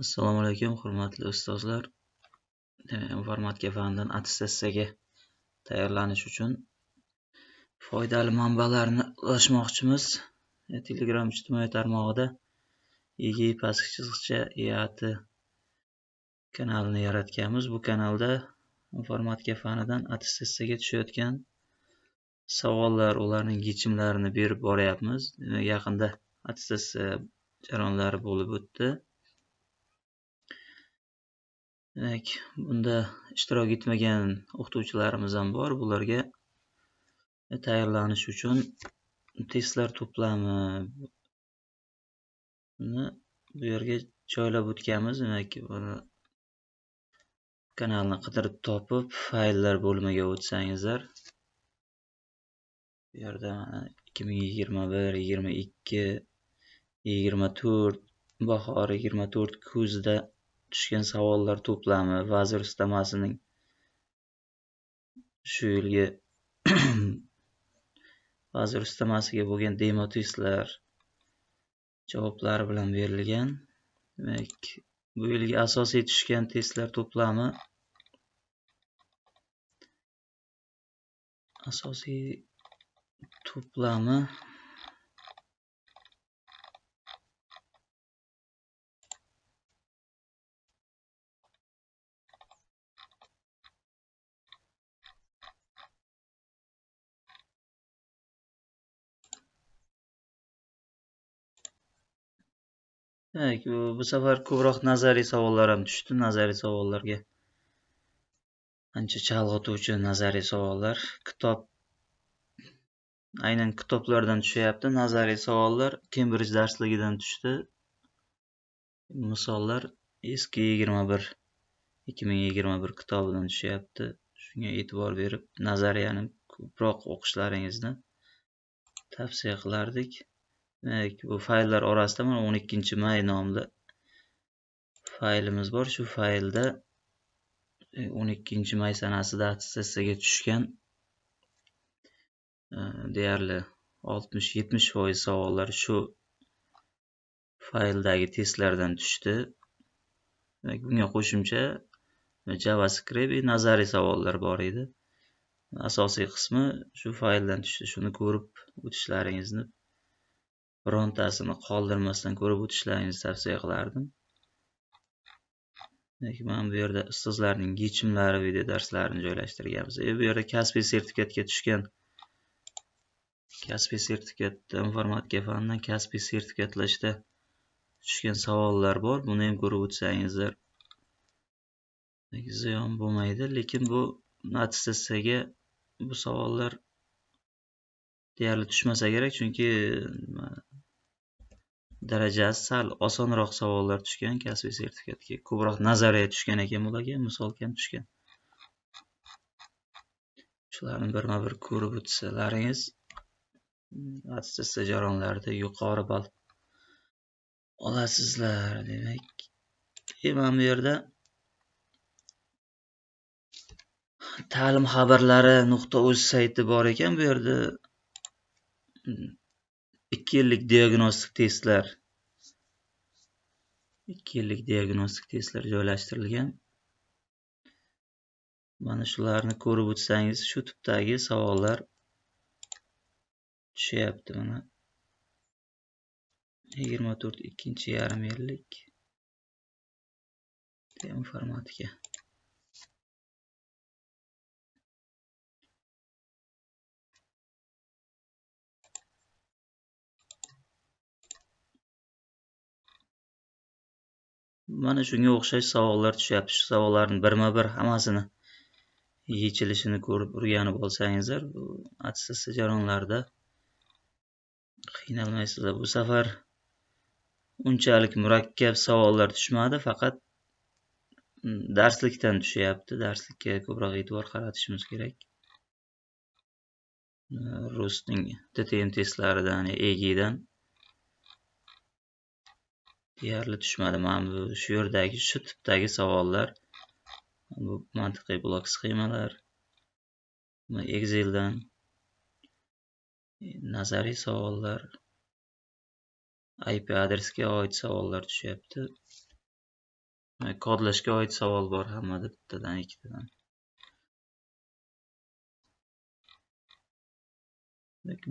Assalomu alaykum, hurmatli ustozlar. Informatika fanidan attestatsiyaga tayyorlanish uchun foydali manbalarni ulashmoqchimiz. Telegram ijtimoiy tarmog'ida eg_eat kanalini yaratganmiz. Bu kanalda informatika fanidan attestatsiyaga tushayotgan savollar, ularning yechimlarini berib boryapmiz. Yaqinda attestatsiya jarayonlari bo'lib o'tdi. Demak, bunda ishtirok etmagan o'qituvchilarimiz ham bor. Bularga tayyorlanish uchun testlar to'plamini bu yerga joylab o'tganmiz. Demak, buni kanalni qidirib topib, fayllar bo'limiga o'tsangizlar, bu yerda 2021, 22, 24 bahor, 24 kuzda tushgan savollar to'plami, vazir ustamasining shu yilgi vazir ustamasiga bo'lgan demo testlar javoblari bilan berilgan. Demak, bu yilgi asosiy tushgan testlar to'plami Demak, bu safar ko'proq nazariy savollar ham tushdi. Nazariy savollarga ancha chalg'ituvchi nazariy savollar. Kitob aynan kitoblardan tushyapti. Nazariy savollar Cambridge darsligidan tushdi. Misollar eski 21 2021 kitobidan tushyapti. Shunga e'tibor berib, nazariyani ko'proq o'qishlaringizni tavsiya qilardik. Demak, bu fayllar orasida mana 12 may nomli faylimiz bor. Shu faylda 12 may sanasida attestatsiyaga tushgan deyarli 60-70% savollar shu fayldagi testlardan tushdi. Demak, bunga qo'shimcha JavaScript va nazariy savollar bor edi. Asosiy qismi shu fayldan tushdi. Shuni ko'rib o'tishlaringizni, birontasini qoldirmasdan ko'rib o'tishlaringizni tavsiya qilardim. Demak, mana bu yerda ustozlarning yechimlari video darslarini joylashtirganmiz. Bu yerda kasbiy sertifikatga tushgan kasbiy sertifikat informatika fanidan kasbiy sertifikatlashda tushgan savollar bor. Buni ham ko'rib o'tsangizlar ziyon bo'lmaydi, lekin bu attestatsiyaga bu savollar deyarli tushmasa kerak, chunki darajasi sal osonroq savollar tushgan kasbiy sertifikatga. Ko'proq nazariya tushgan ekan bularga, misol kam tushgan. Shularni birma-bir ko'rib o'tsalaringiz attestatsiya jarayonlarida yuqori ball olasizlar. Demak, mana bu yerda ta'limxabarlari.uz sayti bor ekan. Bu yerda 2 yillik diagnostik testlar 2 yillik diagnostik testlar joylashtirilgan. Mana shularni ko'rib o'tsangiz, shu tipdagi savollar tushyapti. Mana 24 ikkinchi yarim yillik informatika. Mana shunga o'xshash savollar tushyapti. Shu savollarni birma-bir hammasini yechilishini ko'rib o'rganib olsangizlar, bu attestatsiya jarayonlarida qiynalmaysizlar. Bu safar unchalik murakkab savollar tushmadi, faqat darslikdan tushyapti. Darslikka ko'proq e'tibor qaratishimiz kerak. Rusning TTM testlaridan, EGdan deyarli tushmadi. Mana bu shu yerdagi shu tipdagi savollar, bu mantiqiy blok sxemalar, Exceldan nazariy savollar, IP adresga oid savollar tushyapti. Kodlashga oid savol bor hammada bittadan, ikkitadan.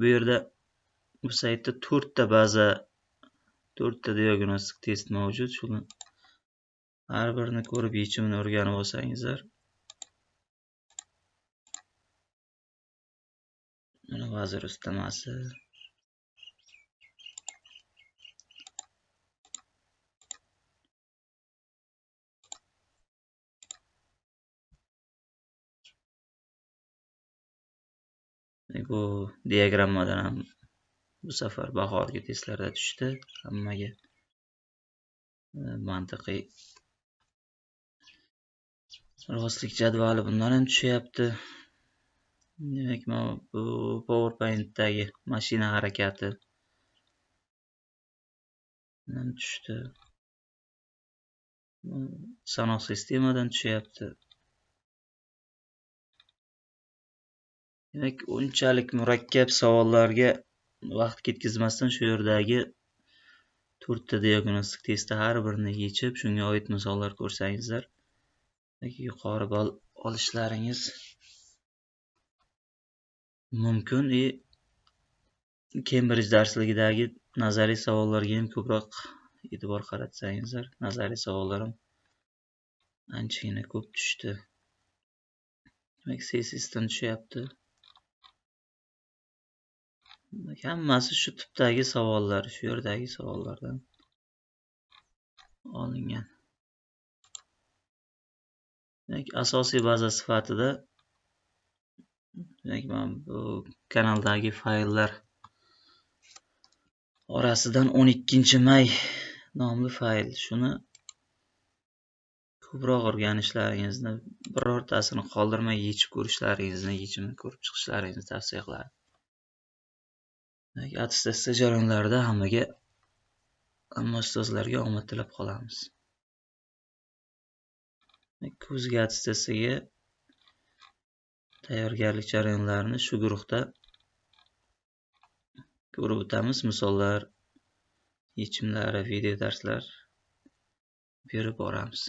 Bu yerda bu saytda 4 ta baza, 4 ta diagnostik test mavjud. Shuni har birini ko'rib yechimini o'rganib olsangizlar. Mana vazir ustamasi. Bu diagrammadan ham bu safar bahorgi testlarda tushdi hammaga. Mantiqiy rostlik jadvali bundan ham tushyapti. Demak, mana bu PowerPointdagi mashina harakati ham tushdi. Sanoq sistemadan tushyapti. Demak, unchalik murakkab savollarga vaqt ketkazmasdan shu yerdagi 4 ta diagnostik testni har birini yechib, shunga oid misollar ko'rsangizlar, yuqori ball olishlaringiz mumkin. Cambridge darsligidagi nazariy savollarga ham ko'proq e'tibor qaratsangizlar, nazariy savollar ham anchagina ko'p tushdi. Demak, CSSdan tushyapti. Hammasi shu tipdagi savollar, shu yerdagi savollardan olingan. Demak, asosiy baza sifatida demak, mana bu kanaldagi fayllar orasidan 12-may nomli fayl. Shuni ko'proq o'rganishlaringizni, birortasini qoldirmay yechib ko'rishlaringizni, yechimini ko'rib chiqishlaringizni tavsiya qilardim. Attestatsiya jarayonlarida hammaga, hamma ustozlarga omad tilab qolamiz. Kuzgi attestatsiyaga tayyorgarlik jarayonlarini shu guruhda ko'rib o'tamiz. Misollar, yechimlari, video darslar berib boramiz.